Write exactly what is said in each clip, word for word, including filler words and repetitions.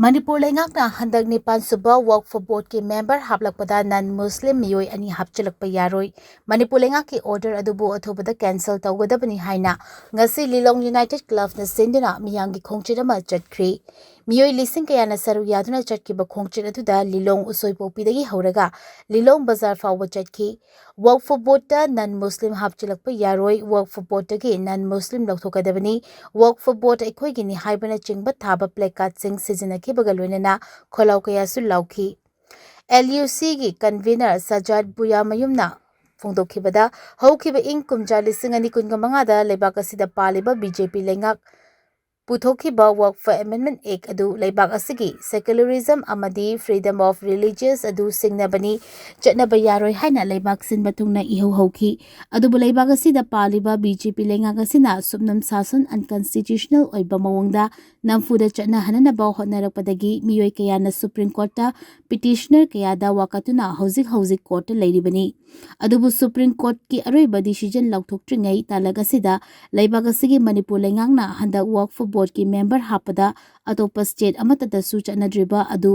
ꯃꯅꯤꯄꯨꯔ ꯂꯩꯉꯥꯛꯅ ꯍꯟꯗꯛ ꯅꯤꯄꯥꯟ ꯁꯨꯕ ꯋꯛꯐ ꯕꯣꯔꯗꯀꯤ ꯃꯦꯝꯕꯔ ꯍꯥꯞꯂꯛꯄꯗ ꯅꯟ ꯃꯨꯁꯂꯤꯝ ꯃꯤꯑꯣꯏ ꯑꯅꯤ ꯍꯥꯞꯆꯤꯜꯂꯛꯄ ꯌꯥꯔꯣꯏ꯫ ꯃꯅꯤꯄꯨꯔ ꯂꯩꯉꯥꯛꯀꯤ ꯑꯣꯔꯗꯔ ꯑꯗꯨꯕꯨ ꯑꯊꯨꯕꯗ ꯀꯦꯟꯁꯦꯜ ꯇꯧꯒꯗꯕꯅꯤ ꯍꯥꯏꯅ ꯉꯁꯤ ꯂꯤꯂꯣꯡ ꯌꯨꯅꯥꯏꯇꯦꯗ ꯀ꯭ꯂꯕꯅ ꯁꯤꯟꯗꯨꯅ ꯃꯤꯌꯥꯝꯒꯤ ꯈꯣꯡꯆꯠ ꯑꯃ ꯆꯠꯈ꯭ꯔꯤ꯫ ꯃꯤꯑꯣꯏ ꯂꯤꯁꯤꯡ ꯀꯌꯥꯅ ꯁꯔꯨꯛ ꯌꯥꯗꯨꯅ ꯆꯠꯈꯤꯕ ꯈꯣꯡꯆꯠ ꯑꯗꯨꯗ ꯂꯤꯂꯣꯡ ꯎꯁꯣꯏꯄꯣꯛꯄꯤꯗꯒꯤ ꯍꯧꯔꯒ ꯂꯤꯂꯣꯡ ꯕꯖꯥꯔ ꯐꯥꯎꯕ ꯆꯠꯈꯤ꯫ ꯋꯛꯐ ꯕꯣꯔꯗꯇ ꯅꯟ ꯃꯨꯁꯂꯤꯝ ꯍꯥꯞꯆꯤꯜꯂꯛꯄ ꯌꯥꯔꯣꯏ, ꯋꯛꯐ ꯕꯣꯔꯗꯇꯒꯤ ꯅꯟ ꯃꯨꯁꯂꯤꯝ ꯂꯧꯊꯣꯛꯀꯗꯕꯅꯤ, ꯋꯛꯐ ꯕꯣꯔꯗ ꯑꯩꯈꯣꯏꯒꯤꯅꯤ ꯍꯥꯏꯕꯅꯆꯤꯡꯕ ꯊꯥꯕ ꯄ꯭ꯂꯦꯀꯥꯔꯗꯁꯤꯡ ꯁꯤꯖꯤꯟꯅꯈꯤꯕꯒ ꯂꯣꯏꯅꯅ ꯈꯣꯜꯂꯥꯎ ꯀꯌꯥꯁꯨ ꯂꯥꯎꯈꯤ꯫ ꯑꯦꯜ ꯌꯨ ꯁꯤꯒꯤ ꯀꯟꯚꯤꯅꯔ ꯁꯖꯥꯗ ꯕꯨꯌꯥꯃꯌꯨꯝꯅ ꯐꯣꯡꯗꯣꯛꯈꯤꯕꯗ, ꯍꯧꯈꯤꯕ ꯏꯪ ꯀꯨꯝꯖꯥ ꯂꯤꯁꯤꯡ ꯑꯅꯤ ꯀꯨꯟꯒ ꯃꯉꯥꯗ ꯂꯩꯕꯥꯛ ꯑꯁꯤꯗ ꯄꯥꯜꯂꯤꯕ ꯕꯤ ꯖꯦ ꯄꯤ ꯂꯩꯉꯥꯛ ꯄꯨꯊꯣꯛꯈꯤꯕ ꯋꯛꯐ ꯑꯦꯃꯦꯟꯗꯃꯦꯟꯠ ꯑꯦꯛ ꯑꯗꯨ ꯂꯩꯕꯥꯛ ꯑꯁꯤꯒꯤ ꯁꯦꯀꯨꯂꯔꯤꯖꯝ ꯑꯃꯗꯤ ꯐ꯭ꯔꯤꯗꯝ ꯑꯣꯐ ꯔꯤꯂꯤꯖꯤꯌꯁ ꯑꯗꯨ ꯁꯤꯡꯅꯕꯅꯤ, ꯆꯠꯅꯕ ꯌꯥꯔꯣꯏ ꯍꯥꯏꯅ ꯂꯩꯕꯥꯛ ꯁꯤꯟꯕ ꯊꯨꯡꯅ ꯏꯍꯧ ꯍꯧꯈꯤ꯫ ꯑꯗꯨꯕꯨ ꯂꯩꯕꯥꯛ ꯑꯁꯤꯗ ꯄꯥꯜꯂꯤꯕ ꯕꯤ ꯖꯦ ꯄꯤ ꯂꯩꯉꯥꯛ ꯑꯁꯤꯅ ꯁꯨꯞꯅꯝ ꯁꯥꯁꯟ ꯑꯟꯀꯟꯁꯇꯤꯇ꯭ꯌꯨꯁꯅꯦꯜ ꯑꯣꯏꯕ ꯃꯑꯣꯡꯗ ꯅꯝꯐꯨꯗ ꯆꯠꯅꯍꯟꯅꯅꯕ ꯍꯣꯠꯅꯔꯛꯄꯗꯒꯤ ꯃꯤꯑꯣꯏ ꯀꯌꯥꯅ ꯁꯨꯄ꯭ꯔꯤꯝ ꯀꯣꯔꯠꯇ ꯄꯤꯇꯤꯁꯅꯔ ꯀꯌꯥꯗ ꯋꯥꯀꯠꯇꯨꯅ ꯍꯧꯖꯤꯛ ꯍꯧꯖꯤꯛ ꯀꯣꯔꯠꯇ ꯂꯩꯔꯤꯕꯅꯤ꯫ ꯑꯗꯨꯕꯨ ꯁꯨꯄ꯭ꯔꯤꯝ ꯀꯣꯔꯠꯀꯤ ꯑꯔꯣꯏꯕ ꯗꯤꯁꯤꯖꯟ ꯂꯥꯎꯊꯣꯛꯇ꯭ꯔꯤꯉꯩ ꯇꯥꯂꯛ ꯑꯁꯤꯗ ꯂꯩꯕꯥꯛ ꯑꯁꯤꯒꯤ ꯃꯅꯤꯄꯨꯔ ꯂꯩꯉꯥꯛꯅ ꯍꯟꯗꯛ ꯋꯛꯐ ꯕꯣꯔꯗꯀꯤ ꯃꯦꯝꯕꯔ ꯍꯥꯞꯄꯗ ꯑꯇꯣꯞꯄ ꯁ꯭ꯇꯦꯠ ꯑꯃꯠꯇꯗꯁꯨ ꯆꯠꯅꯗ꯭ꯔꯤꯕ ꯑꯗꯨ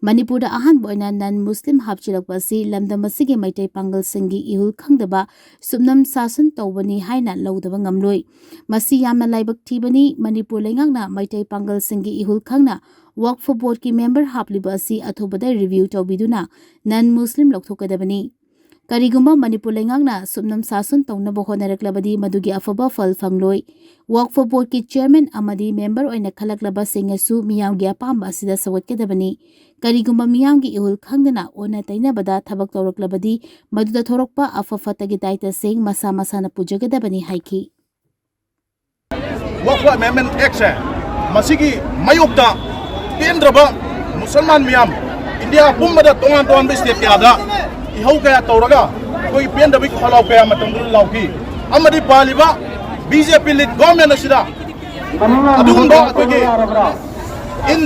ꯃꯅꯤꯄꯨꯔꯗ ꯑꯍꯥꯟꯕ ꯑꯣꯏꯅ ꯅꯟ ꯃꯨꯁꯂꯤꯝ ꯍꯥꯞꯆꯤꯜꯂꯛꯄ ꯑꯁꯤ ꯂꯝꯗꯝ ꯑꯁꯤꯒꯤ ꯃꯩꯇꯩ ꯄꯥꯡꯒꯜꯁꯤꯡꯒꯤ ꯏꯍꯨꯜ ꯈꯪꯗꯕ ꯁꯨꯞꯅꯝ ꯁꯥꯁꯟ ꯇꯧꯕꯅꯤ ꯍꯥꯏꯅ ꯂꯧꯗꯕ ꯉꯝꯂꯣꯏ꯫ ꯃꯁꯤ ꯌꯥꯝꯅ ꯂꯥꯏꯕꯛ ꯊꯤꯕꯅꯤ꯫ ꯃꯅꯤꯄꯨꯔ ꯂꯩꯉꯥꯛꯅ ꯃꯩꯇꯩ ꯄꯥꯡꯒꯜꯁꯤꯡꯒꯤ ꯏꯍꯨꯜ ꯈꯪꯅ ꯋꯛꯐ ꯕꯣꯔꯗꯀꯤ ꯃꯦꯝꯕꯔ ꯍꯥꯞꯂꯤꯕ ꯑꯁꯤ ꯑꯊꯨꯕꯗ ꯔꯤꯚ꯭ꯌꯨ ꯇꯧꯕꯤꯗꯨꯅ ꯅꯟ ꯃꯨꯁꯂꯤꯝ ꯂꯧꯊꯣꯛꯀꯗꯕꯅꯤ꯫ ꯀꯔꯤꯒꯨꯝꯕ ꯃꯅꯤꯄꯨꯔ ꯂꯩꯉꯥꯛꯅ ꯁꯨꯞꯅꯝ ꯁꯥꯁꯟ ꯇꯧꯅꯕ ꯍꯣꯠꯅꯔꯛꯂꯕꯗꯤ ꯃꯗꯨꯒꯤ ꯑꯐꯕ ꯐꯜ ꯐꯪꯂꯣꯏ꯫ ꯋꯛꯐ ꯕꯣꯔꯗꯀꯤ ꯆꯤꯌꯔꯃꯦꯟ ꯑꯃꯗꯤ ꯃꯦꯝꯕꯔ ꯑꯣꯏꯅ ꯈꯜꯂꯛꯂꯕꯁꯤꯡꯅꯁꯨ ꯃꯤꯌꯥꯝꯒꯤ ꯑꯄꯥꯝꯕ ꯑꯁꯤꯗ ꯁꯧꯒꯠꯀꯗꯕꯅꯤ꯫ ꯀꯔꯤꯒꯨꯝꯕ ꯃꯤꯌꯥꯝꯒꯤ ꯏꯍꯨꯜ ꯈꯪꯗꯅ ꯑꯣꯟꯅ ꯇꯩꯅꯕꯗ ꯊꯕꯛ ꯇꯧꯔꯛꯂꯕꯗꯤ ꯃꯗꯨꯗ ꯊꯣꯔꯛꯄ ꯑꯐ ꯐꯠꯇꯒꯤ ꯗꯥꯏꯇꯁꯤꯡ ꯃꯁꯥ ꯃꯁꯥꯅ ꯄꯨꯖꯒꯗꯕꯅꯤ ꯍꯥꯏꯈꯤ꯫ ꯋꯛꯐ ꯑꯦꯃꯦꯟꯗꯃꯦꯟꯠ ꯑꯦꯛꯁꯦ ꯃꯁꯤꯒꯤ ꯃꯥꯌꯣꯛꯇ ꯄꯦꯟꯗ꯭ꯔꯕ ꯃꯨꯁꯜꯃꯥꯟ ꯃꯤꯌꯥꯝ ꯏꯟꯗꯤꯌꯥ ꯄꯨꯝꯕꯗ ꯇꯣꯉꯥꯟ ꯇꯣꯉꯥꯟꯕ ꯁ꯭ꯇꯦꯠ ꯀꯌꯥꯗ ꯏꯍꯧ ꯀꯌꯥ ꯇꯧꯔꯒ ꯑꯩꯈꯣꯏꯒꯤ ꯄꯦꯟꯗꯕꯒꯤ ꯈꯣꯜꯂꯥꯎ ꯀꯌꯥ ꯃꯇꯝꯗꯨꯗ ꯂꯥꯎꯈꯤ꯫ ꯑꯃꯗꯤ ꯄꯥꯜꯂꯤꯕ ꯕꯤ ꯖꯦ ꯄꯤ ꯂꯤꯗ ꯒꯣꯔꯃꯦꯟ ꯑꯁꯤꯗ ꯑꯗꯨꯒꯨꯝꯕ ꯑꯩꯈꯣꯏꯒꯤ ꯏꯟ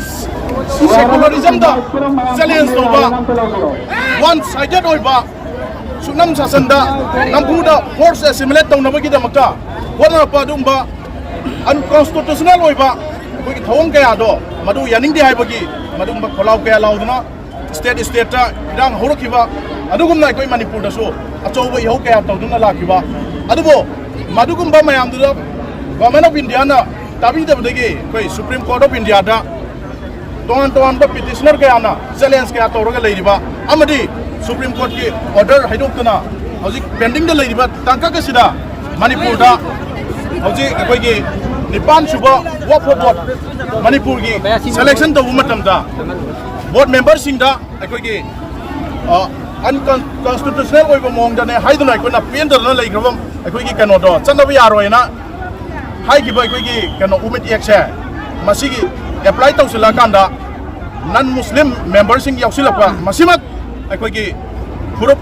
ꯁꯦꯀꯨꯂꯔꯤꯖꯝꯗ ꯆꯦꯂꯦꯟꯖ ꯇꯧꯕ, ꯋꯥꯟ ꯁꯥꯏꯗꯦꯗ ꯑꯣꯏꯕ, ꯁꯨꯞꯅꯝ ꯁꯥꯁꯟꯗ ꯅꯝꯐꯨꯗ ꯐꯣꯔꯁ ꯑꯦꯁꯤꯃꯤꯂꯦꯠ ꯇꯧꯅꯕꯒꯤꯗꯃꯛꯇ ꯍꯣꯠꯅꯔꯛꯄ ꯑꯗꯨꯒꯨꯝꯕ ꯑꯟꯀꯣꯟꯁꯇꯤꯇ꯭ꯌꯨꯁꯅꯦꯜ ꯑꯣꯏꯕ ꯑꯩꯈꯣꯏꯒꯤ ꯊꯧꯑꯣꯡ ꯀꯌꯥꯗꯣ ꯃꯗꯨ ꯌꯥꯅꯤꯡꯗꯦ ꯍꯥꯏꯕꯒꯤ ꯃꯗꯨꯒꯨꯝꯕ ꯈꯣꯜꯂꯥꯎ ꯀꯌꯥ ꯂꯥꯎꯗꯨꯅ state state ꯇ ꯏꯔꯥꯡ ꯍꯧꯔꯛꯈꯤꯕ, ꯑꯗꯨꯒꯨꯝꯅ ꯑꯩꯈꯣꯏ ꯃꯅꯤꯄꯨꯔꯗꯁꯨ ꯑꯆꯧꯕ ꯏꯍꯧ ꯀꯌꯥ ꯇꯧꯗꯨꯅ ꯂꯥꯛꯈꯤꯕ꯫ ꯑꯗꯨꯕꯨ ꯃꯗꯨꯒꯨꯝꯕ ꯃꯌꯥꯝꯗꯨꯗ Government of India ꯅ ꯇꯥꯕꯤꯗꯕꯗꯒꯤ ꯑꯩꯈꯣꯏ Supreme Court of India ꯗ ꯇꯣꯉꯥꯟ ꯇꯣꯉꯥꯟꯕ petitioner ꯀꯌꯥꯅ challenge ꯀꯌꯥ ꯇꯧꯔꯒ ꯂꯩꯔꯤꯕ ꯑꯃꯗꯤ Supreme Court ꯀꯤ order ꯍꯥꯏꯗꯣꯛꯇꯨꯅ ꯍꯧꯖꯤꯛ pending ꯗ ꯂꯩꯔꯤꯕ ꯇꯥꯡꯀꯛ ꯑꯁꯤꯗ ꯃꯅꯤꯄꯨꯔꯗ ꯍꯧꯖꯤꯛ ꯑꯩꯈꯣꯏꯒꯤ ꯅꯤꯄꯥꯟ ꯁꯨꯕ Waqf Board ꯃꯅꯤꯄꯨꯔꯒꯤ selection ꯇꯧꯕ ꯃꯇꯝꯗ board member ꯁꯤꯡꯗ ꯑꯩꯈꯣꯏꯒꯤ unconstitutional ꯑꯣꯏꯕ ꯃꯑꯣꯡꯗꯅꯦ ꯍꯥꯏꯗꯨꯅ ꯑꯩꯈꯣꯏꯅ ꯄꯦꯟꯗꯗꯅ ꯂꯩꯈ꯭ꯔꯕ ꯑꯩꯈꯣꯏꯒꯤ ꯀꯩꯅꯣꯗꯣ ꯆꯠꯅꯕ ꯌꯥꯔꯣꯏꯅ ꯍꯥꯏꯈꯤꯕ ꯑꯩꯈꯣꯏꯒꯤ ꯀꯩꯅꯣ Umid Act ꯁꯦ ꯃꯁꯤꯒꯤ apply ꯇꯧꯁꯤꯜꯂꯛꯑꯀꯥꯟꯗ non Muslim member ꯁꯤꯡ ꯌꯥꯎꯁꯤꯜꯂꯛꯄ ꯃꯁꯤꯃꯛ ꯑꯩꯈꯣꯏꯒꯤ ꯐꯨꯔꯨꯞ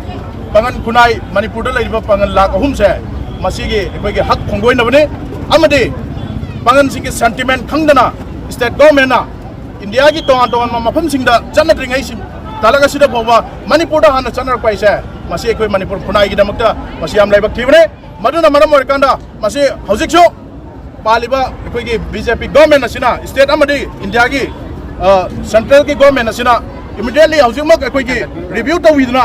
ꯄꯥꯉꯟ ꯈꯨꯟꯅꯥꯏ ꯃꯅꯤꯄꯨꯔꯗ ꯂꯩꯔꯤꯕ ꯄꯥꯉꯟ ꯂꯥꯈ ꯑꯍꯨꯝꯁꯦ ꯃꯁꯤꯒꯤ ꯑꯩꯈꯣꯏꯒꯤ ꯍꯛ ꯈꯣꯡꯒꯣꯏꯅꯕꯅꯤ꯫ ꯑꯃꯗꯤ ꯄꯥꯉꯟꯁꯤꯡꯒꯤ sentiment ꯈꯪꯗꯅ state government ꯅ India ꯒꯤ ꯇꯣꯉꯥꯟ ꯇꯣꯉꯥꯟꯕ ꯃꯐꯝꯁꯤꯡꯗ ꯆꯠꯅꯗ꯭ꯔꯤꯉꯩ ꯇꯥꯂꯛ ꯑꯁꯤꯗ ꯐꯥꯎꯕ ꯃꯅꯤꯄꯨꯔꯗ ꯍꯥꯟꯅ ꯆꯠꯅꯔꯛꯄ ꯍꯥꯏꯁꯦ ꯃꯁꯤ ꯑꯩꯈꯣꯏ ꯃꯅꯤꯄꯨꯔ ꯈꯨꯟꯅꯥꯏꯒꯤꯗꯃꯛꯇ ꯃꯁꯤ ꯌꯥꯝ ꯂꯥꯏꯕꯛ ꯊꯤꯕꯅꯦ꯫ ꯃꯗꯨꯅ ꯃꯔꯝ ꯑꯣꯏꯔꯀꯥꯟꯗ ꯃꯁꯤ ꯍꯧꯖꯤꯛꯁꯨ ꯄꯥꯜꯂꯤꯕ ꯑꯩꯈꯣꯏꯒꯤ B J P government ꯑꯁꯤꯅ state ꯑꯃꯗꯤ India ꯒꯤ central ꯒꯤ government ꯑꯁꯤꯅ immediately ꯍꯧꯖꯤꯛꯃꯛ ꯑꯩꯈꯣꯏꯒꯤ review ꯇꯧꯕꯤꯗꯨꯅ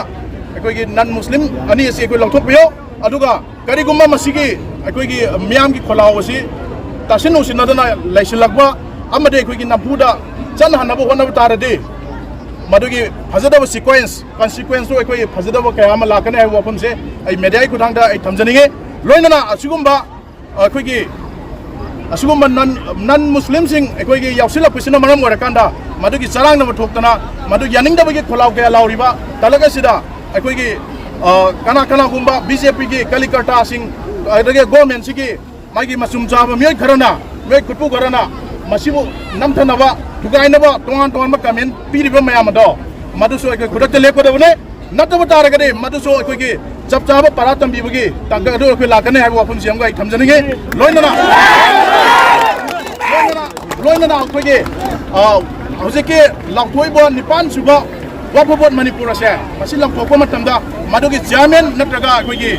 ꯑꯩꯈꯣꯏꯒꯤ non Muslim ꯑꯅꯤ ꯑꯁꯤ ꯑꯩꯈꯣꯏ ꯂꯧꯊꯣꯛꯄꯤꯌꯨ꯫ ꯑꯗꯨꯒ ꯀꯔꯤꯒꯨꯝꯕ ꯃꯁꯤꯒꯤ ꯑꯩꯈꯣꯏꯒꯤ ꯃꯤꯌꯥꯝꯒꯤ ꯈꯣꯜꯂꯥꯎ ꯑꯁꯤ ꯇꯥꯁꯤꯟ ꯎꯁꯤꯟꯅꯗꯅ ꯂꯩꯁꯤꯜꯂꯛꯄ ꯑꯃꯗꯤ ꯑꯩꯈꯣꯏꯒꯤ ꯅꯝꯐꯨꯗ ꯆꯠꯅꯍꯟꯅꯕ ꯍꯣꯠꯅꯕ ꯇꯥꯔꯗꯤ ꯃꯗꯨꯒꯤ ꯐꯖꯗꯕ sequence, consequence ꯇꯨ ꯑꯩꯈꯣꯏ ꯐꯖꯗꯕ ꯀꯌꯥ ꯑꯃ ꯂꯥꯛꯀꯅꯤ ꯍꯥꯏꯕ ꯋꯥꯐꯝꯁꯦ ꯑꯩ media ꯒꯤ ꯈꯨꯠꯊꯥꯡꯗ ꯑꯩ ꯊꯝꯖꯅꯤꯡꯉꯤ꯫ ꯂꯣꯏꯅꯅ ꯑꯁꯤꯒꯨꯝꯕ ꯑꯩꯈꯣꯏꯒꯤ ꯑꯁꯤꯒꯨꯝꯕ non, non Muslim ꯁꯤꯡ ꯑꯩꯈꯣꯏꯒꯤ ꯌꯥꯎꯁꯤꯜꯂꯛꯄꯁꯤꯅ ꯃꯔꯝ ꯑꯣꯏꯔꯀꯥꯟꯗ ꯃꯗꯨꯒꯤ ꯆꯔꯥꯡꯅꯕ ꯊꯣꯛꯇꯅ ꯃꯗꯨ ꯌꯥꯅꯤꯡꯗꯕꯒꯤ ꯈꯣꯜꯂꯥꯎ ꯀꯌꯥ ꯂꯥꯎꯔꯤꯕ ꯇꯥꯂꯛ ꯑꯁꯤꯗ ꯑꯩꯈꯣꯏꯒꯤ ꯀꯅꯥ ꯀꯅꯥꯒꯨꯝꯕ B J P ꯒꯤ ꯀꯥꯔꯌꯀꯔꯇꯥꯁꯤꯡ ꯑꯗꯒꯤ government ꯁꯤꯒꯤ ꯃꯥꯒꯤ ꯃꯆꯨꯝ ꯆꯥꯕ ꯃꯤꯑꯣꯏ ꯈꯔꯅ, ꯃꯤꯑꯣꯏ ꯈꯨꯠꯄꯨ ꯈꯔꯅ ꯃꯁꯤꯕꯨ ꯅꯝꯊꯅꯕ, ꯊꯨꯒꯥꯏꯅꯕ ꯇꯣꯉꯥꯟ ꯇꯣꯉꯥꯟꯕ comment ꯄꯤꯔꯤꯕ ꯃꯌꯥꯝ ꯑꯗꯣ ꯃꯗꯨꯁꯨ ꯑꯩꯈꯣꯏ ꯈꯨꯗꯛꯇ ꯂꯦꯞꯀꯗꯕꯅꯤ꯫ ꯅꯠꯇꯕ ꯇꯥꯔꯒꯗꯤ ꯃꯗꯨꯁꯨ ꯑꯩꯈꯣꯏꯒꯤ ꯆꯞ ꯆꯥꯕ ꯄꯔꯥ ꯇꯝꯕꯤꯕꯒꯤ ꯇꯥꯡꯀꯛ ꯑꯗꯨ ꯑꯩꯈꯣꯏ ꯂꯥꯛꯀꯅꯤ ꯍꯥꯏꯕ ꯋꯥꯐꯝꯁꯤ ꯑꯃꯒ ꯑꯩ ꯊꯝꯖꯅꯤꯡꯉꯤ꯫ ꯂꯣꯏꯅꯅ, ꯂꯣꯏꯅꯅ, ꯂꯣꯏꯅꯅ ꯑꯩꯈꯣꯏꯒꯤ, ꯑ, ꯍꯧꯖꯤꯛꯀꯤ ꯂꯥꯎꯊꯣꯛꯏꯕ ꯅꯤꯄꯥꯟ ꯁꯨꯕ Waqf Board ꯃꯅꯤꯄꯨꯔ ꯑꯁꯦ ꯃꯁꯤ ꯂꯥꯎꯊꯣꯛꯄ ꯃꯇꯝꯗ ꯃꯗꯨꯒꯤ chairman ꯅꯠꯇ꯭ꯔꯒ ꯑꯩꯈꯣꯏꯒꯤ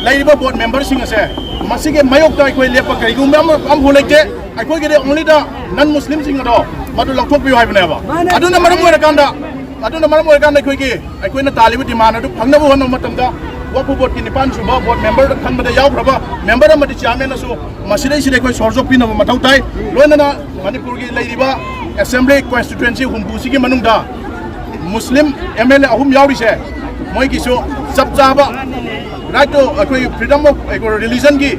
ꯂꯩꯔꯤꯕ board member ꯁꯤꯡ ꯑꯁꯦ ꯃꯁꯤꯒꯤ ꯃꯥꯌꯣꯛꯇ ꯑꯩꯈꯣꯏ ꯂꯦꯞꯄ ꯀꯔꯤꯒꯨꯝꯕ ꯑꯃ, ꯑꯃꯐꯥꯎ ꯂꯩꯇꯦ꯫ ꯑꯩꯈꯣꯏꯒꯤꯗꯤ only the non Muslim ꯁꯤꯡ ꯑꯗꯣ ꯑꯗꯨ ꯂꯧꯊꯣꯛꯄꯤꯌꯨ ꯍꯥꯏꯕꯅꯦꯕ꯫ ꯑꯗꯨꯅ ꯃꯔꯝ ꯑꯣꯏꯔꯀꯥꯟꯗ ꯑꯗꯨꯅ ꯃꯔꯝ ꯑꯣꯏꯔꯀꯥꯟꯗ ꯑꯩꯈꯣꯏꯒꯤ ꯑꯩꯈꯣꯏꯅ ꯇꯥꯜꯂꯤꯕ ꯗꯤꯃꯥꯟ ꯑꯗꯨ ꯐꯪꯅꯕ ꯍꯣꯠꯅꯕ ꯃꯇꯝꯗ ꯋꯛꯐ ꯕꯣꯔꯗꯀꯤ ꯅꯤꯄꯥꯟ ꯁꯨꯕ ꯕꯣꯔꯗ ꯃꯦꯝꯕꯔ ꯈꯟꯕꯗ ꯌꯥꯎꯈ꯭ꯔꯕ ꯃꯦꯝꯕꯔ ꯑꯃꯗꯤ ꯆꯤꯌꯥꯔꯃꯦꯟꯅꯁꯨ ꯃꯁꯤꯗꯩꯁꯤꯗ ꯑꯩꯈꯣꯏ ꯁꯣꯔ ꯆꯣꯞꯄꯤꯅꯕ ꯃꯊꯧ ꯇꯥꯏ꯫ ꯂꯣꯏꯅꯅ ꯃꯅꯤꯄꯨꯔꯒꯤ ꯂꯩꯔꯤꯕ ꯑꯦꯁꯦꯝꯕ꯭ꯂꯤ ꯀꯣꯟꯁꯇꯤꯇ꯭ꯋꯦꯟꯁꯤ ꯍꯨꯝꯐꯨꯁꯤꯒꯤ ꯃꯅꯨꯡꯗ ꯃꯨꯁꯂꯤꯝ ꯑꯦꯝ ꯑꯦꯜ ꯑꯦ ꯑꯍꯨꯝ ꯌꯥꯎꯔꯤꯁꯦ, ꯃꯣꯏꯒꯤꯁꯨ ꯆꯞ ꯆꯥꯕ ꯔꯥꯏꯠ ꯇꯨ ꯑꯩꯈꯣꯏ ꯐ꯭ꯔꯤꯗꯝ ꯑꯣꯐ ꯑꯩꯈꯣꯏ ꯔꯤꯂꯤꯖꯟꯒꯤ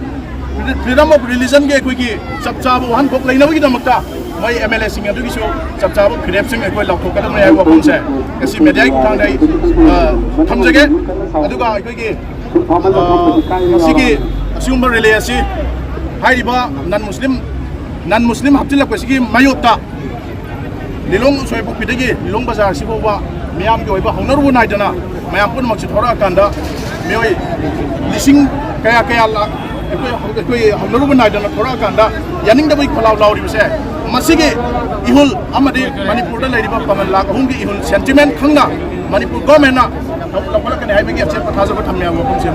ꯐ꯭ꯔꯤꯗꯝ ꯑꯣꯐ ꯔꯤꯂꯤꯖꯟꯒꯤ ꯑꯩꯈꯣꯏꯒꯤ ꯆꯞ ꯆꯥꯕ ꯋꯥꯍꯟꯊꯣꯛ ꯂꯩꯅꯕꯒꯤꯗꯃꯛꯇ ꯃꯣꯏ ꯑꯦꯝ ꯑꯦꯜ ꯑꯦꯁꯤꯡ ꯑꯗꯨꯒꯤꯁꯨ ꯆꯞ ꯆꯥꯕ ꯐꯤꯔꯦꯞꯁꯤꯡ ꯑꯩꯈꯣꯏ ꯂꯥꯎꯊꯣꯛꯀꯗꯕꯅꯤ ꯍꯥꯏꯕ ꯋꯥꯐꯝꯁꯦ ꯉꯁꯤ ꯃꯦꯗꯤꯌꯥꯒꯤ ꯈꯨꯠꯊꯥꯡꯗ ꯑꯩ ꯑ, ꯊꯝꯖꯒꯦ꯫ ꯑꯗꯨꯒ ꯑꯩꯈꯣꯏꯒꯤ ꯑ, ꯉꯁꯤꯒꯤ ꯑꯁꯤꯒꯨꯝꯕ ꯔꯦꯂꯤ ꯑꯁꯤ ꯍꯥꯏꯔꯤꯕ ꯅꯟ ꯃꯨꯁꯂꯤꯝ ꯅꯟ ꯃꯨꯁꯂꯤꯝ ꯍꯥꯞꯆꯤꯜꯂꯛꯄꯁꯤꯒꯤ ꯃꯥꯌꯣꯛꯇ ꯂꯤꯂꯣꯡ ꯎꯁꯣꯏꯄꯣꯛꯄꯤꯗꯒꯤ ꯂꯤꯂꯣꯡ ꯕꯖꯥꯔꯁꯤ ꯐꯥꯎꯕ ꯃꯤꯌꯥꯝꯒꯤ ꯑꯣꯏꯕ ꯍꯧꯅꯔꯨꯕ ꯅꯥꯏꯗꯅ ꯃꯌꯥꯝ ꯄꯨꯝꯅꯃꯛꯁꯤ ꯊꯣꯔꯛꯑꯀꯥꯟꯗ ꯃꯤꯑꯣꯏ ꯂꯤꯁꯤꯡ ꯀꯌꯥ ꯀꯌꯥ ꯂꯥꯛ ꯑꯩꯈꯣꯏ ꯑꯩꯈꯣꯏ ꯍꯧꯅꯔꯨꯕ ꯅꯥꯏꯗꯅ ꯊꯣꯔꯛꯑꯀꯥꯟꯗ ꯌꯥꯅꯤꯡꯗꯕꯒꯤ ꯈꯣꯜꯂꯥꯎ ꯂꯥꯎꯔꯤꯕꯁꯦ, ꯃꯁꯤꯒꯤ ꯏꯍꯨꯜ ꯑꯃꯗꯤ ꯃꯅꯤꯄꯨꯔꯗ ꯂꯩꯔꯤꯕ ꯄꯥꯉꯜ ꯂꯥꯛ ꯑꯍꯨꯝꯒꯤ ꯏꯍꯨꯜ ꯁꯦꯟꯇꯤꯃꯦꯟ ꯈꯪꯅ ꯃꯅꯤꯄꯨꯔ ꯒꯣꯔꯃꯦꯟꯅ ꯂꯧꯈꯠꯂꯛꯀꯅꯤ ꯍꯥꯏꯕꯒꯤ ꯑꯆꯦꯠꯄ ꯊꯥꯖꯕ ꯊꯝꯃꯤ ꯍꯥꯏꯕ ꯋꯥꯐꯝꯁꯤ ꯑꯃ